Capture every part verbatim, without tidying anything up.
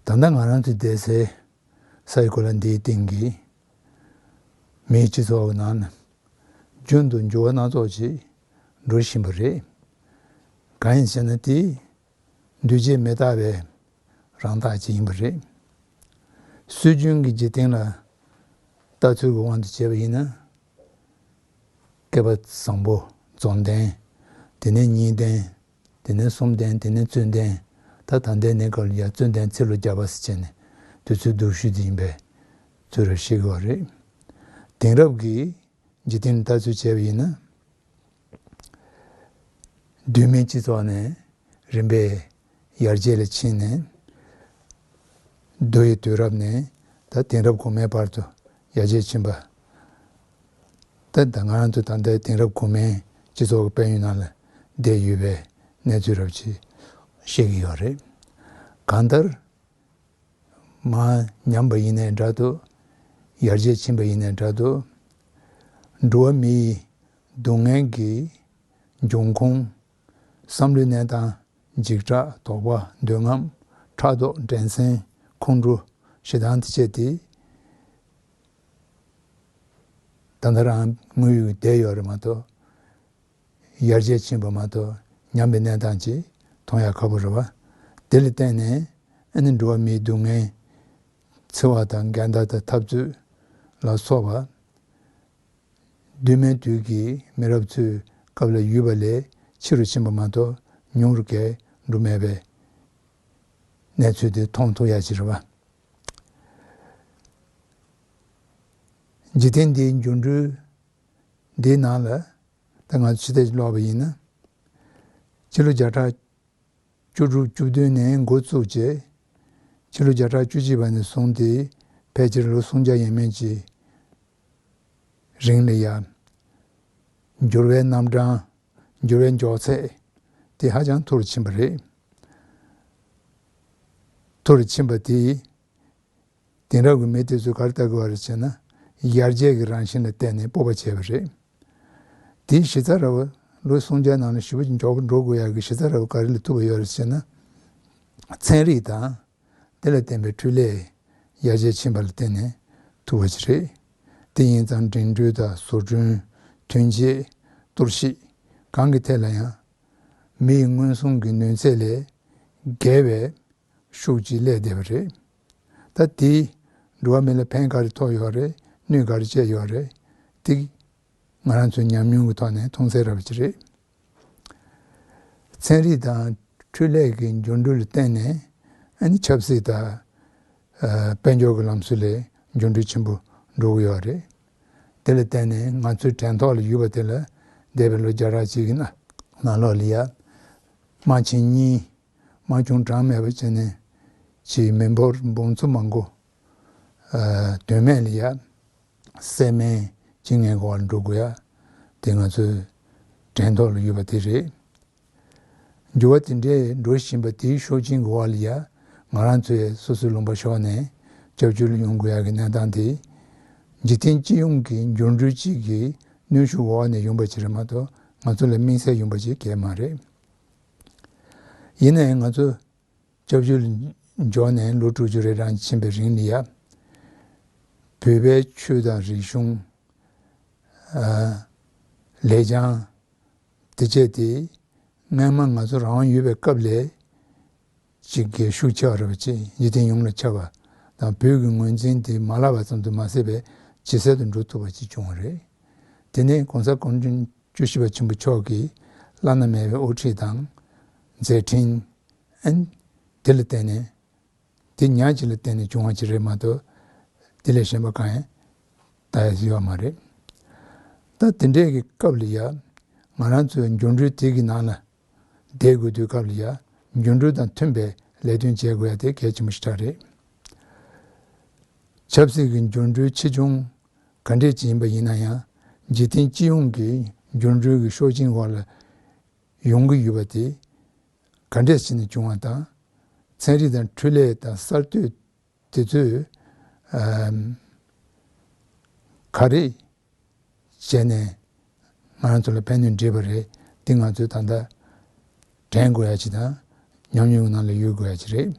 ད་ལྟ་ང་རང་ཚོ་བསྡད་སའི་ས་ཡི་གོ་ལ་འདིའི་སྟེང་གི་མིའི་སྤྱི་ཚོགས་ཀྱི་ནང་ན་རྒྱུན་དུ་འགྱུར་བ་སྣ་ཚོགས་ཅིག་འགྲོ་བཞིན་པ་རེད། གང་ཡིན་ཟེར་ན། དེ་འདུས་བྱས་མི་རྟག་པའི་རང་རྟགས་ཅིག་ཡིན་པ་རེད། སྲོལ་རྒྱུན་གྱི་འཇིག་རྟེན་ལ་ལྟ་ཚུལ་གྱི་དབང་དུ་བྱས་པ་ཡིན་ན། སྐལ་པ་བཟང་པོ་རྫོགས་ལྡན། དེ་ནས་གཉིས་ལྡན། དེ་ནས་གསུམ་ལྡན། དེ་ནས་བཅུ་ལྡན། ད་ད་ལྟའི་གནས་སྐབས་ལ་ཡང་བཅུ་ལྡན་ཚེ་ལོ་བརྒྱ་པ་ཟེར་བྱས་ནས་དུས་ཚོད་སྡུག་ཤོས་དེ་ཡིན་པའི་ཚུལ་རེ་བཤད་ཀྱི་ཡོད་རེད། དེང་རབས་ཀྱི་འཇིག་རྟེན་ལ་ལྟ་ཚུལ་བྱས་པ་ཡིན་ན། གདོད་མའི་སྤྱི་ཚོགས་ནས་རིམ་པས་ཡར་རྒྱས་ལ་ཕྱིན་ནས། མདོ་ཡི་དུས་རབས་ནས་ད་དེང་རབས་གོང་མའི་བར་དུ་ཡར་རྒྱས་ཕྱིན་པ། ད་ད་ང་རང་ཚོ་ད་ལྟའི་དེང་རབས་གོང་མའི་སྤྱི་ཚོགས་ཀྱི་དཔལ་ཡོན་ནང་ལ་བསྡད་ཡོད་པའི་གནས་ཚུལ་རབ་ཅིག་ཤེས་ཀྱི་ཡོད་རེད། གང་ལྟར། མར་ཉམས་པ་ཡིན་ནའི་འདྲ་འདུག་ཡར་རྒྱས་ཕྱིན་པ་ཡིན་ནའི་འདྲ་འདུག་འགྲོ་བ་མིའི་སྡུག་བསྔལ་གྱི་འབྱུང་ཁུངས། བསམ་བློའི་གནས་སྟངས། འཇིགས་སྐྲག་དོགས་པ། འདོད་རྔམ། ཕྲག་དོག་འགྲན་སེམས། ཁོང་ཁྲོ། ཞེ་སྡང་དེ་བཅས་དེ། ད་ལྟ་རང་དངོས་ཡོད་བསྡད་ཡོད་རེད་མ་གཏོགས། ཡར་རྒྱས་ཕྱིན་པ་མ་གཏོགས་ཉམས་པའི་གནས་སྟངས་ཅིག་མཐོང་ཡག་ཁག་པོ་རེད་བ། དེ་ལ་བརྟེན་ནས་ཨ་ནི་འགྲོ་བ་མིའི་སྡུག་བསྔལ། འཚེ་བ་དང་འགལ་ཟླ་དང་འཐབ་རྩོད་ལ་སོགས་པ། གདོད་མའི་དུས་ཀྱི་མི་རབས་ཚོའི་སྐབས་ལ་ཡོད་པ་ལས་ཆེ་རུ་ཕྱིན་པ་མ་གཏོགས་ཉུང་རུ་གས་འགྲོ་མེད་པའི་གནས་ཚུལ་དེ་མཐོང་ཐུབ་ཡག་ཅིག་རེད་བ། འཇིག་རྟེན་འདིའི་འགྱུར་འགྲོས་འདིའི་ནང་ལ། ད་ང་ཚོ་ཕྱི་ལྟས་ཀློག་པ་ཡིན་ན། ཕྱི་ལོ་བརྒྱ་ཕྲག་བཅུ་དྲུག་བཅུ་བདུན་ནས་འགོ་བཙུགས་རྗེས། ཕྱི་ལོ་བརྒྱ་ཕྲག་བཅུ་གཅིག་པ་ནས་བཟུང་སྟེ་ཕལ་ཆེར་ལོ་སུམ་བརྒྱ་ཡས་མས་ཀྱི་རིང་ལ་ཡང་། འགྱུར་བའི་རྣམ་གྲངས། འགྱུར་བའི་མགྱོགས་ཚད་དེ་ཧ་ཅང་མཐོ་རུ་ཕྱིན་པ་རེད། མཐོ་རུ་ཕྱིན་པ་དེས། དེང་རབས་ཀྱི་མི་དེ་ཚོས་ག་རེ་ལྟ་དགོས་པ་རེད་ཟེར་ན། ཡར་རྒྱས་ཀྱི་རང་བཞིན་ལ་བརྟེན་ནས་སྤོབས་པ་བྱས་པ་རེད། དེའི་གཞི་རྩ་ར་བ། ལོ་སུམ་བརྒྱ་ནང་ལ་ཞེ་པོ་ཅིག་མགྱོགས་པོ་འགྲོ་དགོས་ཡག་གི་གཞི་རྩ་ར་བ་ག་རེ་ལ་ཐུག་པ་ཡོད་རེད་ཟེར་ན། ཚན་རིག་དང་། དེ་ལ་བརྟེན་པའི་འཕྲུལ་ལས་ཡར་རྒྱས་ཕྱིན་པ་ལ་བརྟེན་ནས་ཐུག་པ་ཅིག་རེད། དེ་ཡིན་ཙང་འགྲིམ་འགྲུལ་དང་བཟོ་སྐྲུན། ཐོན་སྐྱེད། གཏོར་བཤིག་གང་གི་ཐད་ལ་ཡང་། མི་ཡི་མངོན་སུམ་གྱི་ནུས་ཚད་ལས་བརྒལ་བའི་ཤུགས་ཀྱིས་སླེབས་བསྡད་པ་རེད། ད་དེས་འགྲོ་བ་མི་ལ་ཕན་ག་རེ་ཐོགས་ཡོད་རེད། གནོད་ག་རེ་བྱས་ཡོད་རེད། དེ་ང་རང་ཚོའི་ཉམས་མྱོང་གི་ཐོག་ནས་མཐོང་གསལ་ར་བ་ཅིག་རེད། ཚན་རིག་དང་འཕྲུལ་ལས་ཀྱི་འགྱུར་འགྲོས་ལ་བརྟེན་ནས། ཨ་ནི་ཆབ་སྲིད་དང་། ཨ། དཔལ་འབྱོར་གྱི་ལམ་སྲོལ་ལ་འགྱུར་འགྲོས་ཆེན་པོ་འགྲོ་གི་ཡོད་རེད། དེ་ལ་བརྟེན་ནས་ང་ཚོའི་དྲན་ཐོག་ལ་ཡོད་པ་དེ་ལ། འདས་པའི་ལོ་བརྒྱ་ཕྲག་གཅིག་གི་ནང་ནང་ལོགས་ལ་ཡ། དམག་ཆེན་གཉིས། དམག་ཆུང་གྲངས་མེད་པ་བྱས་ནས་ཕྱིའི་མི་འབོར་འབུམ་ཚོ་མང་པོ། ཨ། དོན་མེད་ལ་ཡ་བསད་རྨས་བྱེད་མཁན་གྱི་འོག་ལ་འགྲོ་དགོས་ཡ། དེ་ང་ཚོའི་དྲན་ཐོག་ལ་ཡོད་པ་དེ་རེད། འགྱུར་བ་དེ་འདྲའི་འགྲོ་བཞིན་པ་དེའི་ཤུགས་རྐྱེན་གྱི་འོག་ལ་ཡ། ང་རང་ཚོས་སོ་སོའི་ལུང་པ་ཕྱོགས་ནས་སྐྱབས་བཅོལ་ཡོང་དགོས་ཡ་གི་གནས་སྟངས་དེ། འཇིག་རྟེན་སྤྱི་ཡོངས་ཀྱི་འགྱུར་འགྲོས་གཅིག་གི་གནོན་ཤུགས་འོག་ནས་ཡོང་པ་ཅིག་རེད་མ་གཏོགས། ང་ཚོ་ལ་དམིགས་བསལ་ཡོང་པ་ཅིག་གང་ཡང་མ་རེད། ཡིན་ནའང་ང་ཚོ་སྐྱབས་བཅོལ་འབྱོར་ནས་ལོ་དྲུག་ཅུ་རེ་གྲངས་ཕྱིན་པའི་རིང་ལ་ཡ། བོད་པའི་ཆོས་དང་རིག་གཞུང་། ཨ། ལེགས་བྱང་དེ་བཅས་དེ། སྔན་མ་ང་ཚོ་རང་དབང་ཡོད་པའི་སྐབས་ལས་ཅིག་གི་ཤུགས་ཆེ་བ་རེད་པ་ཅིག་འཇིག་རྟེན་ཡོངས་ལ་ཁྱབ་པ་དང་། བོད་ཀྱི་ངོས་འཛིན་དེ་མ་བརླག་པ་ཙམ་དུ་མ་ཟད་པའི་ཇེ་གསལ་དུ་འགྲོ་ཐུབ་པ་ཅིག་བྱུང་བ་རེད། དེ་ནས་༸གོང་ས་༸སྐྱབས་མགོན་ཆེན་པོ་མཆོག་གིས་བླ་ན་མེད་པའི་དབུ་ཁྲིད་དང་མཛད་འཕྲིན། ཨན། དེ་ལ་བརྟེན་ནས། དེ་ཉག་གཅིག་ལ་བརྟེན་ནས་བྱུང་བ་ཅིག་རེད་མ་གཏོགས། དེ་ལས་གཞན་པ་གང་ཡང་ད་ཡ་ཡོད་མ་རེད། ད་དེ་འདྲའི་གི་སྐབས་ལ་ཡ། ང་རང་ཚོའི་འགྱུར་འགྲོས་དེ་གི་ནང་ལ་བསྡད་དགོས་དུས་སྐབས་ལ་ཡ། འགྱུར་འགྲོས་དང་མཐུན་པའི་ལས་དོན་བྱེད་དགོས་ཡ་དེ་གལ་ཆེན་པོ་ཞེ་དྲག་རེད། ཆབ་སྲིད་ཀྱི་འགྱུར་འགྲོས་ཆེ་ཆུང་ག་འདྲས་ཅིག་ཡིན་པ་ཡིན་ན་ཡང་། འཇིག་རྟེན་སྤྱི་ཡོངས་ཀྱི་འགྱུར་འགྲོས་ཀྱི་ཤུགས་རྐྱེན་འོག་ལ་ཡོང་གི་ཡོད་པ་དེ་ག་འདྲས་བྱས་ནས་བྱུང་བ་དང་། ཚན་རིག་དང་འཕྲུལ་ལས་དང་གསར་གཏོད་དེ་ཚོས། ཨམ། ག་རེ་བྱས་ནས་ང་རང་ཚོ་ལ་ཕན་གནོད་འདྲེས་པ་རེད། འདི་ང་ཚོས་ད་ལྟ་དྲན་དགོས་ཡ་ཅིག་དང་། ཉམས་མྱོང་ནང་ལ་ཡོད་དགོས་ཡ་ཅིག་རེད།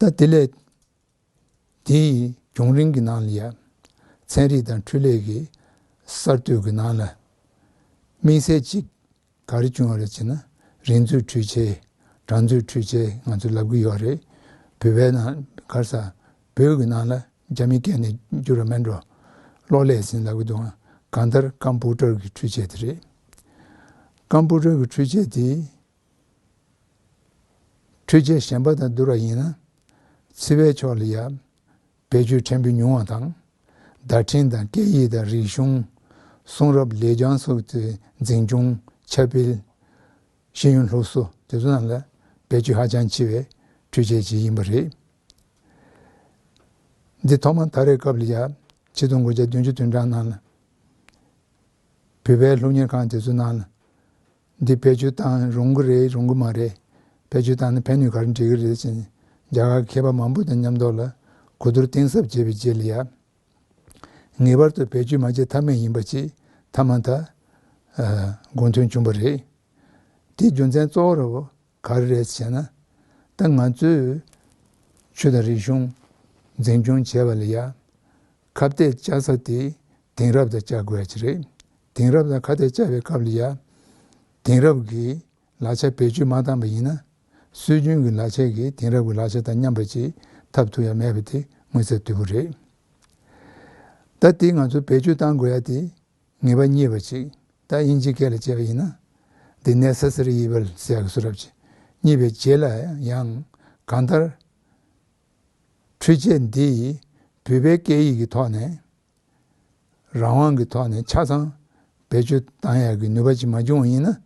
ད་དེ་ལས་དེའི་བྱུང་རིམ་གྱི་ནང་ལ་ཡ། ཚན་རིག་དང་འཕྲུལ་ལས་ཀྱི་གསར་གཏོད་ཀྱི་ནང་ལ་དམིགས་བསལ་གཅིག་ག་རེ་བྱུང་བ་རེད་ཅེ་ན། རིག་མཛོད་འཕྲུལ་ཆས། དྲ་མཛོད་འཕྲུལ་ཆས་ང་ཚོས་ལབ་ཀྱི་ཡོད་རེད། བོད་པའི་ནང་ག་རེ་ཟ། བོད་ཀྱི་ནང་ལ་རྒྱ་མི་སྐད་ནས་བསྒྱུར་བ་མིན་འགྲོ། གློག་ཀླད་ཟེར་ལབ་ཀྱི་འདུག་ཨང་། གང་ལྟར་ཀམ་པུ་ཊར་གྱི་འཕྲུལ་ཆས་དེ་རེད། ཀམ་པུ་ཊར་གྱི་འཕྲུལ་ཆས་དེ། འཕྲུལ་ཆས་གཞན་པ་དང་བསྡུར་བ་ཡིན་ན། འཚེ་བའི་ཕྱོགས་ལ་ཡ། བེད་སྤྱོད་ཕྲན་བུ་ཉུང་བ་དང་། བརྡ་འཕྲིན་དང་སྐད་ཡིག་དང་རིག་གཞུང་། གསུང་རབ་ལེགས་སྦྱང་སོགས་ཀྱི་འཛིན་སྐྱོང་། ཁྱབ་སྤེལ། ཤེས་ཡོན་སློབ་གསོ་དེ་ཚོ་ནང་ལ་བེད་སྤྱོད་ཧ་ཅང་ཆེ་བའི་འཕྲུལ་ཆས་ཅིག་ཡིན་པ་རེད། འདི་ཐོག་མར་ད་རེས་སྐབས་ལ་ཡ། ཆིག་སྟོང་དགུ་བརྒྱ་བདུན་ཅུ་དོན་གྲངས་ནང་ལ། བོད་པའི་སློབ་གཉེར་ཁང་དེ་ཚོའི་ནང་ལ། འདི་བེད་སྤྱོད་བཏང་རུང་གི་རེད་རུང་གི་མ་རེད། བེད་སྤྱོད་བཏང་ན་ཕན་ནུས་ག་རེ་འགྲིག་གི་རེད་ཅེས་རྒྱ་གར་མཁས་པ་མང་པོ་དང་མཉམ་དུ་ལ་གོ་བསྡུར་གཏིང་ཟབ་བྱས་པའི་རྗེས་ལ་ཡ། ངེས་པར་དུ་བེད་སྤྱོད་མ་བྱས་ཐབས་མེད་ཡིན་པ་ཅིག་ཐ་མ་ད་ཨ་དགོངས་དོན་བྱུང་བ་རེད། དེའི་རྒྱུ་མཚན་གཙོ་བོ་ར་བོ་ག་རེ་རེད་ཟེར་ན། ད་ང་ཚོས་ཆོས་དང་རིག་གཞུང་འཛིན་སྐྱོང་བྱས་པ་ལ་ཡ། ཁ་གཏད་བཅག་ས་དེ་དེང་རབས་དང་བཅའ་དགོས་ཡ་ཅིག་རེད། དེང་རབས་དང་ཁ་གཏད་བཅག་པའི་སྐབས་ལ་ཡ། དེང་རབས་ཀྱི་ལག་ཆ་བེད་སྤྱོད་མ་བཏང་པ་ཡིན་ན། སྲོལ་རྒྱུན་གྱི་ལག་ཆ་གིས་དེང་རབས་ཀྱི་ལག་ཆ་དང་མཉམ་པ་ཅིག་ཐབས་ཐུབ་ཡ་མེད་པ་དེ་མངོན་གསལ་དོད་པོ་རེད། ད་དེ་ང་ཚོ་བེད་སྤྱོད་བཏང་དགོས་ཡ་དེ་ངེས་པ་རྙེད་པ་ཅིག་ད་དབྱིན་ཇིའི་སྐད་ལ་བྱས་པ་ཡིན་ན། The necessary evil ཟེར་ཡ་གི་བཟོ་འདྲ་ཅིག་རྙེད་པའི་རྗེས་ལ་ཡང་གང་ལྟར། འཕྲུལ་ཆས་འདི་ཡིས་བོད་པའི་སྐད་ཡིག་གི་ཐོག་ནས། རང་དབང་གི་ཐོག་ནས་ཆ་ཚང་བེད་སྤྱོད་བཏང་ཡག་གི་ནུས་པ་ཅིག་མ་བྱུང་བ་ཡིན་ན།